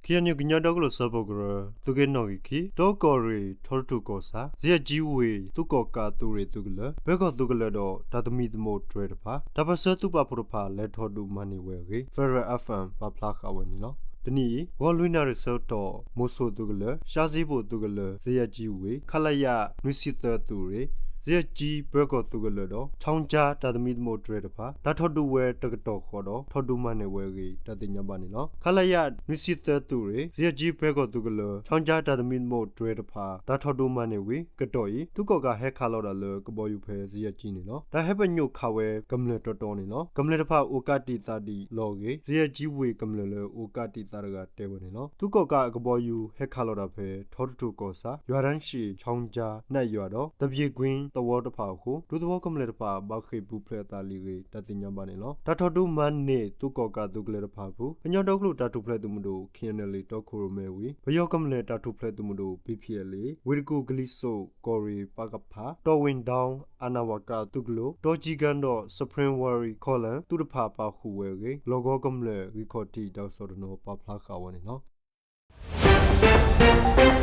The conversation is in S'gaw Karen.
ခ့ၣ်အဲၣ်ယူၣ် ကညီဒီကလုာ်စၢဖှိၣ်ကရၢ သုးက့နီၣ်ဂံၢ်ခံ တီကီၢ်ရ့ၣ် ထီတထူၣ်ကီၢ်ဆၣ် ဇယဲၢ်ကၠံဝ့ၢ် သုးကီၣ်ကးသုးရ့ၣ်သုးကလၢၤ ပၢၤကီၢ်သုးကလၢၤဒီး တၢ်သမံသမိးတြဲၤတဖၣ် တၢ်ပၢၢ်ဆၢသုးပာ်ဖှိၣ်တဖၣ် လဲၤထီၣ်ဒုးမၤန့ၢ်ဝဲအဂ့ၢ် Federal FM ပာ်ဖျါဃာ်ဝဲန့ၣ်လီၤ. တနံၤအံၤ ဂီၤလွံၢ်နၣ်ရံၣ်ဆၢကတီၢ် မိၤစိၣ်သုးကလၢၤ ရှါစံဘိၣ်သုးကလၢၤ ဇယဲၢ်ကၠံဝ့ၢ် ခလရ နွံဆံသၢသုးရ့ၣ် ဇယဲၢ်ကၠံပၢၤကီၢ်သုးကလၢၤဒီး ခၠီကၠါ တၢ်သမံသမိးတြဲၤတဖၣ် တၢ်ထီၣ်ဒုးဝဲတကတီၢ်ဃီဒီး ထီၣ်ဒုးမၤန့ၢ်ဝဲအဂ့ၢ် တၢ်သ့ၣ်ညါဘၣ်န့ၣ်လီၤ. ခလရ နွံဆံသၢသုးရ့ၣ် ဇယဲၢ်ကၠံပၢၤကီၢ်သုးကလၢၤ ခၠီကၠါ တၢ်သမံသမိးတြဲၤတဖၣ် တၢ်ထီၣ်ဒုးမၤန့ၢ်ဝံၤ ကတီၢ်အံၤ သုးကီၣ်ကးဟဲခးလီၤတၢ်လၢကဘီယူၤဖဲ ဇယဲၢ်ကၠံန့ၣ်လီၤ. တၢ်ဟဲပညိၣ်ခးဝဲကမျၢၢ်တီတီန့ၣ်လီၤ. ကမျၢၢ်တဖၣ်အိၣ်ကးတံာ်သးဒံးလီၤအဂ့ၢ် ဇယဲၢ်ကၠံဝ့ၢ်ကမျၢၢ်လၢအိၣ်ကးတံာ်သးတဂၤတဲဝဲန့ၣ်လီၤ. သုးကီၣ်ကးအကဘီယူၤဟဲခးလီၤတၢ်ဖဲ ထီတထူၣ်ကီၢ်ဆၣ် ယွၤတၢ်ရှ့ၣ် ခၠီကၠါ နၢ်ယွၤဒီး သဘျ့ကွ့သဝီတဖၣ်အဃိ ဒူသဝီကမျၢၢ်တဖၣ် ဘၣ်ဃ့ၢ်ပူၤဖျဲးအသးလံအဂ့ၢ် တၢ်သ့ၣ်ညါဘၣ်န့ၣ်လီၤ. တၢ်ထီၣ်ဒုးမၤန့ၢ်သုးကီၣ်ကးသုးကလၢၤတဖၣ်အပူၤ ကညီဒီကလုာ်တၢ်ထူၣ်ဖျဲးသုးမုၢ်ဒိၣ် ခ့ၣ်အဲၣ်ယူၣ် တီခိၣ်ရိၣ်မဲဝံၤ ပယီၤကမျၢၢ်တၢ်ထူၣ်ဖျဲးသုးမုၢ်ဒိၣ် ဘီၣ်ပၠ့ၣ်လ့ၣ် ဝ့ၢ်တကူၣ်ကလံၤစိး ကီၢ်ရ့ၣ်ပာ်ကဖၣ် တီၣ်ဝ့ၣ်ဒီ အနၣ်ဝၤကၣ်သုးကျိၤ တီကၠံကၣ်ဒီး Spring Valley ခီၣ်လဲၣ် သုးတဖၣ်ပာ်ဃုာ်ဝဲအဂ့ၢ် လီၢ်ကဝီၤကမျၢၢ်ဂံၢ်ခီၣ်ထံးတၢ်ကစီၣ်တနီၤပာ်ဖျါဃာ်ဝဲန့ၣ်လီၤ.